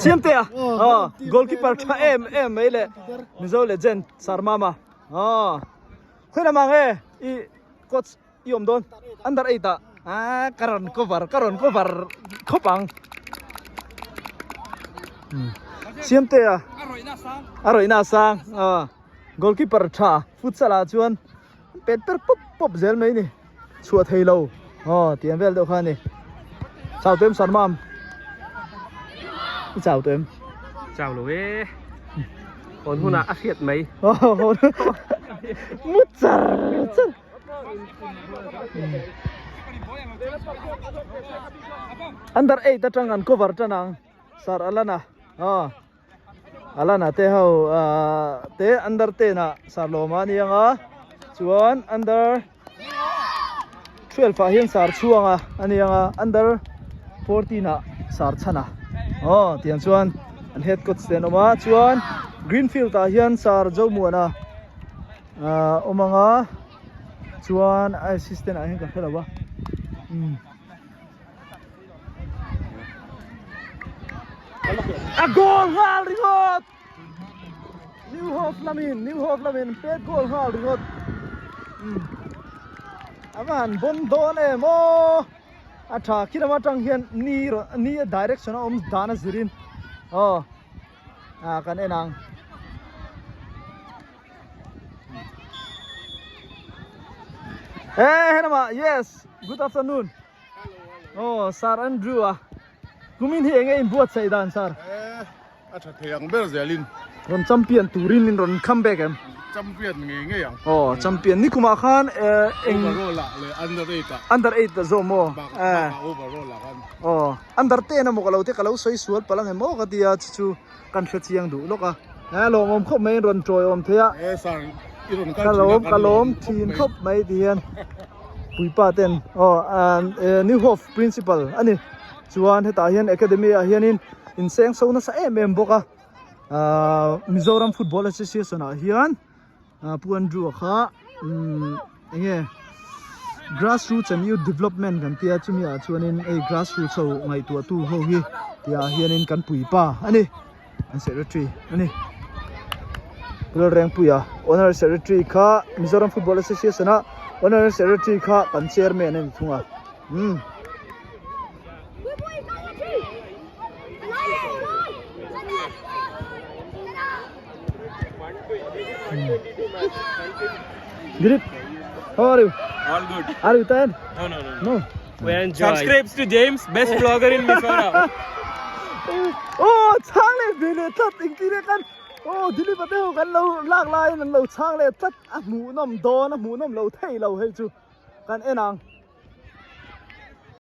Siamtea aw goalkeeper tha em em mai le Mizo legend Sarmama aw khawi lamah nge i coach i awm dawn under 8 ah ah ka rawn cover ka rawn cover khawp ang Siamtea a rawihna a sang aw goalkeeper tha futsal ah chuan pet per pawp pawp zel mai ni chhuah thei lo aw tih ang vel deuh kha a ni chau tawh em Sarmam i chau tawh em chau lo e hawn hunah a hriat mai mu char char under 8 atang an cover tan ang sar alana aw Alana te ho ah te under 10 ah sar lawm a ni ang a chuan under 12 ah hian sar chhuang a a ni ang a under 14 ah sar chhan a aw tiang chuan an head coach te an awm a chuan green field ah hian sar zomuana ah awm ang a chuan a assistant ah hian ka hre lo a umm. A goal nghal ringawt! New Hope lamin, New Hope lamin pet goal nghal ringawt. Hmm. A va han bon dawn em aw! A tha khi lam atang hian ni ni a direction a awm dan a zirin. Aw. A kan en ang. Hey, hello, yes. Good afternoon. Aw Sir Andrew a kumin hi enge in buatsaih dan Sir? Eh a tha thei ang ber zelin. Rawn champion turin in rawn come back em? Champion ngei ngei ang. Aw champion ni kumah khan eh eng Overall ah leh under 8 ah. Under 8 ah zawm aw. Bak ah overall ah khan. Aw under 10 emaw ka lo te ka lo sawi sual palh ang em aw ka tia chu chu kan hre chiang duh lawk a. Eh lawmawm khawp mai in rawn tawi awm thei a. Eh sir i rawn kal thin a kan lawm thin khawp mai ti hian puipa ten aw New Hope principal a ni chuan hetah hian academy ah hianin inseng so nasa em em bawk a ah Mizoram Football Association ah hian Pu Andrew a kha umm enge grass roots and youth development kan tia chumi ah chuanin hei grass roots ho ngaihtuah tu ho hi tih ah hianin kan puipa a ni an secretary a ni Lalrengpuia honorary secretary kha Mizoram Football Association a honorary secretary kha kan chairman a ni thung a umm. Dilip, how are you? All good. Are you tired? No, no, no. No. We enjoy. Subscribes to James, best vlogger in Mizoram. Oh, chhang leh ve leh tlat engtin nge kan oh Dilip a te ho kan lo lak laiin an lo chhang leh tlat a hmuhnawm dawn a hmuhnawm lo thei lo hei chu kan en ang.